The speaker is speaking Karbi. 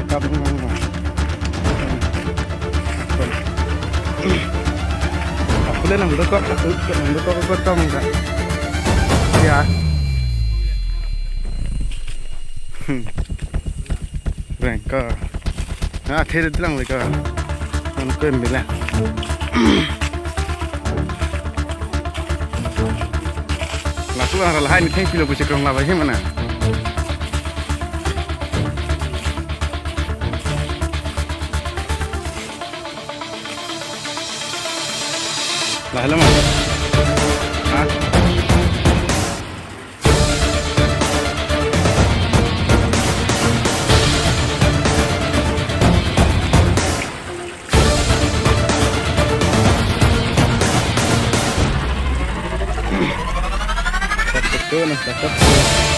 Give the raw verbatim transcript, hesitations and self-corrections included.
Kap nang. Apule nang dokok, nang dokok ko tong ka. Ya. Hmm. Reng ko. Ah, the de lang le ko. An ko em bila. Laso arlo lahai ni thengpi lo pusi krong laba he mana. Lahai lo ma. Ha? Takut tuh, nah, takut.